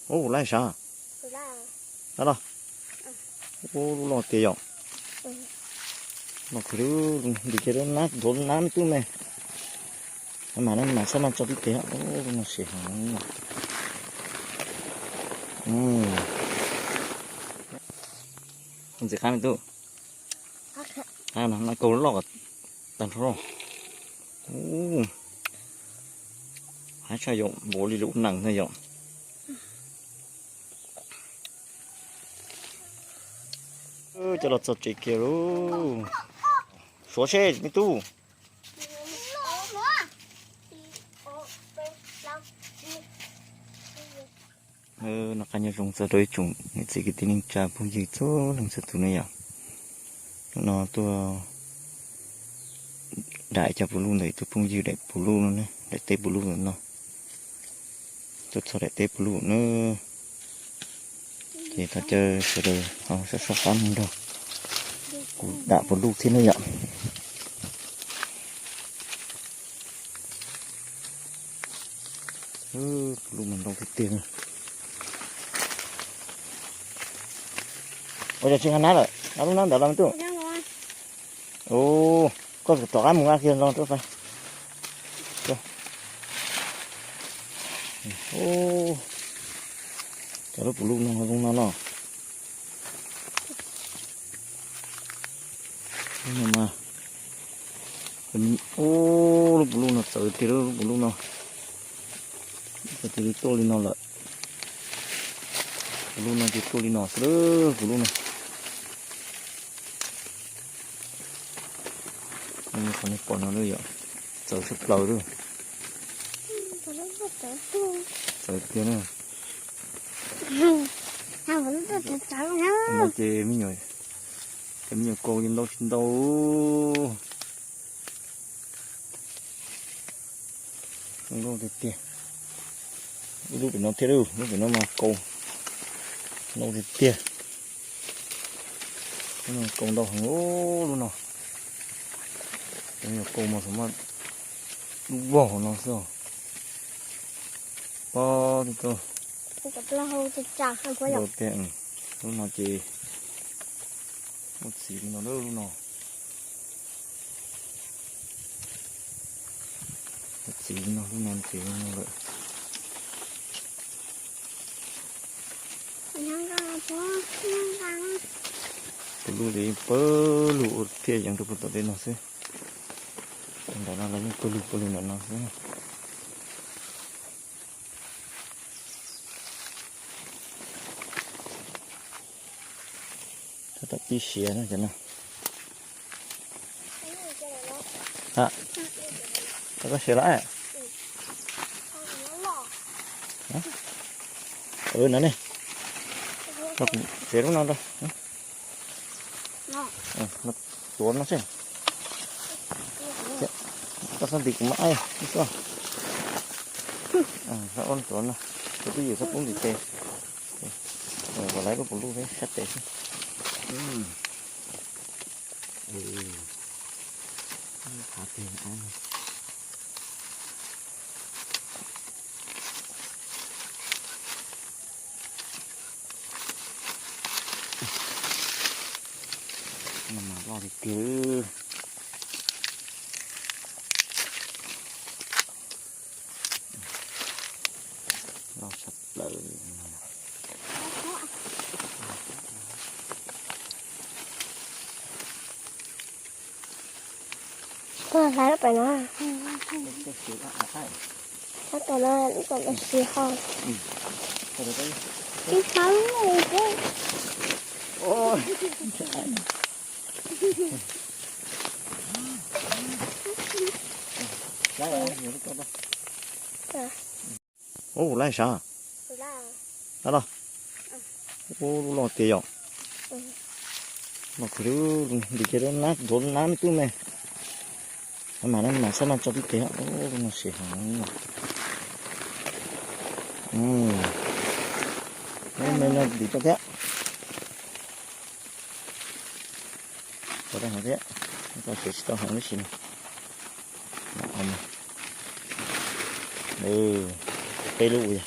Ub, laj sav. Laj los. Ub, lub loj tiag yom. Loj tiag, ntim kiag lub nab, ntuav lub nab tub me. Mas no mas xob mas tso tib teg. Ub, lub no siav heev. Ntxim qab me tub. Qab no, no kaus loj tag nrho. Ub, haib tshaj yom, npaum li lub nees ntag yom. Coj los txog tsev kiag lauj. Suav seb me tub. Noj qab nyob zoo txog rau ib tsoom niam txiv kwv tij neej tsa phooj ywg txhua leej txhua tus ne yom. Hnub no tuaj daim cov puv luj ntawm ib tug phooj ywg daim puv luj no ne, daim teb puv luj ntawm no. Tuaj txog daim teb puv luj na. Ces thov caw sawv daws ho soj soj qab mus nrog kuv dam puv luj thiab ne yom. Puv luj mas ntau tiag tiag. Ua cas tsis nqa nab lawm, nqa lub nab ntawd los me tub. Ub, koj rov qab mus nqa kiag no rau fai. Cov lub puv luj no zoo no no. Ub, lub puv luj no txawv tiag, lub puv luj no. Txawv tiag li, tuaj li no lawm. Puv luj no ces tuaj li no xwb, puv luj no. Qhov nej pom no yom, txawv tshaj plaws li. Txawv tiag na. No ces me nyuam, cov me nyuam kaus ces ntau tsis ntau. Zoo nkauj tiag tiag. Ib lub pem no thiab, lub pem no mas kaus ntau tiag tiag. Kaus ntau heev lub no. Cov me nyuam kaus mas xav mas dub vog no xwb. Pob tib tug. Ntau tiag. Lub no ces muaj txiv li no lawm, lub no. Muaj txiv li no, lub no txiv li no lawm. Puv luj li pawg lug ua thiaj yees rau puag tom tej no xwb. Ntawm no los yeej pawg lug pawg lug ntawm no xwb. Tab tom pib siav no cov no. Ha, koj siav los? No ne, tsev lub no ntag. Tuav no xwb. Koj txhob ntim kuv mas, ib tuaj. Txhob ua tuav no, kuv twb yim txhob pub ntim tes. Kom lawv lub puv luj thiab sab tes xwb. No mas loj tiag tiag. Loj tshaj plaws. Koj hlais lub pem no. Lub pem no, lub pem no siav ho. Ib hmab li thiab. Ub, laj sav. Laj los. Ub, lub loj tiag yom. Loj tiag, ntim kiag lub nab, ntuav lub nab me tub me. Mas no mas xob mas tso tib teg, lub no siav heev. Me no ntim tau thiab. Tso rau hauv thiab, tso siav tsis tau heev tib si no. Peb lub yog.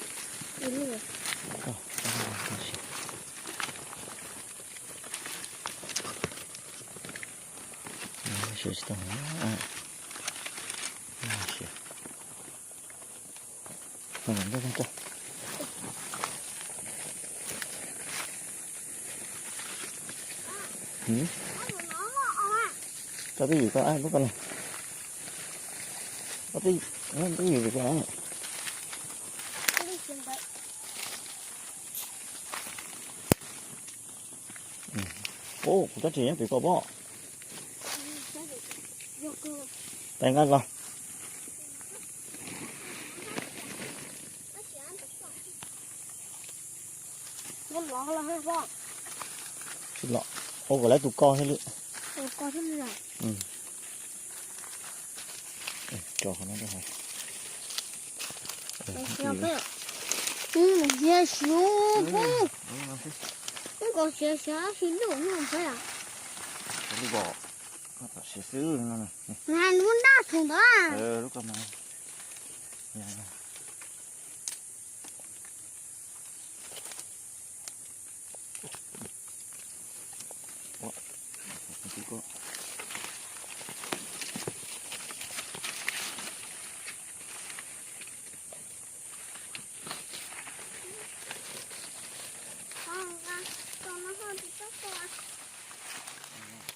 Tsis tau. Tau twj ywm ko, lub ko ne. Tau twj ywm ko. Ub, kuv twb tsis nyob pem ko pob. Tais nqa los. Tsis los, ua kom lawv tus ko thiab li. Lub ko mas.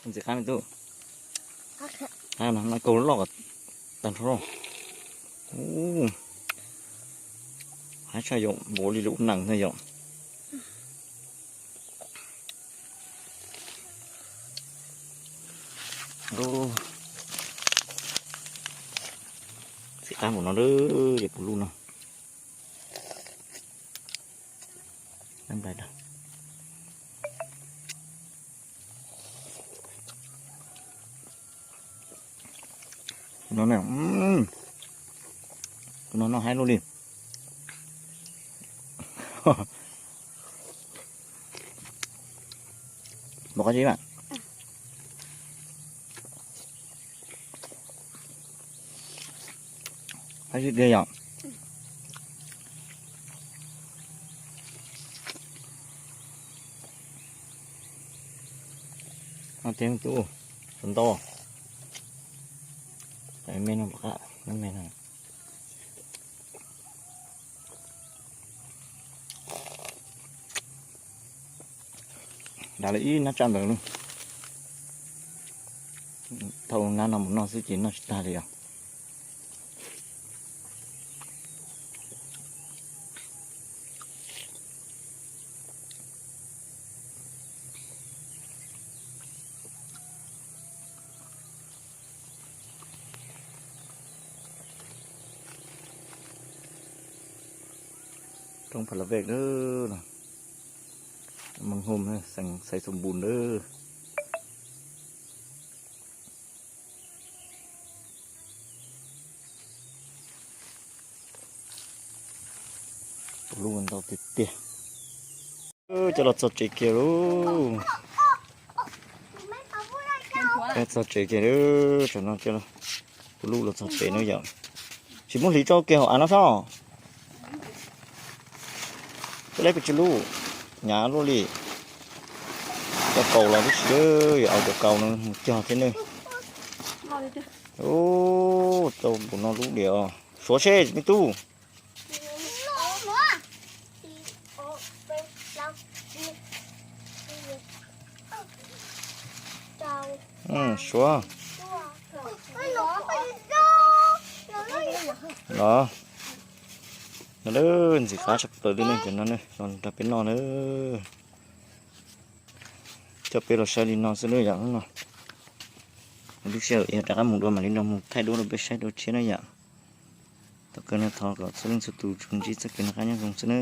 Ntxim qab me tub. Qab no, no kaus loj tag nrho. Ub, haib tshaj yom, npaum li lub nees ntag yom. Ntxim qab npaum no, ces puv luj no. Tus no, tus no noj haib luaj li. Npaum qab zib mas. Qab zib tiag yom. Noj tiag tub, tus ntau. Me no, me no. Dav li ib nab tsaj ntawd. Thaum nab no mus noj xwb ces noj tsis tag li os. Roob Pha La Vej, Mos Hum, xeev Xaiv Xoo Npum nawb. Puv luj ntau tiag tiag. Coj los txog tsev kiag lauj. Txog tsev kiag, tam no coj puv luj los txog tsev no yom. Tsis muaj hliv tso kiag hauv av no soj. Coj leb pes tsawg lub, hnyav luaj li. Cov kaus los tib si, yog cov kaus no mus cog thiab ne. Ub, tau npaum no lub diam. Suav seb me tub. Suav. Los, no ntxim qab tshaj plaws li ne, cov no los nrog peb noj na. Coj peb los saib li no xwb na yom, hnub no. Lub sij hawm yog rov qab mus dua mam li los mus thaij duab rau peb saib dua tshiab na yom. Thov kawg no thov kom txhua leej txhua tus tsuas ntsib txoj kev noj qab nyob zoo xwb na.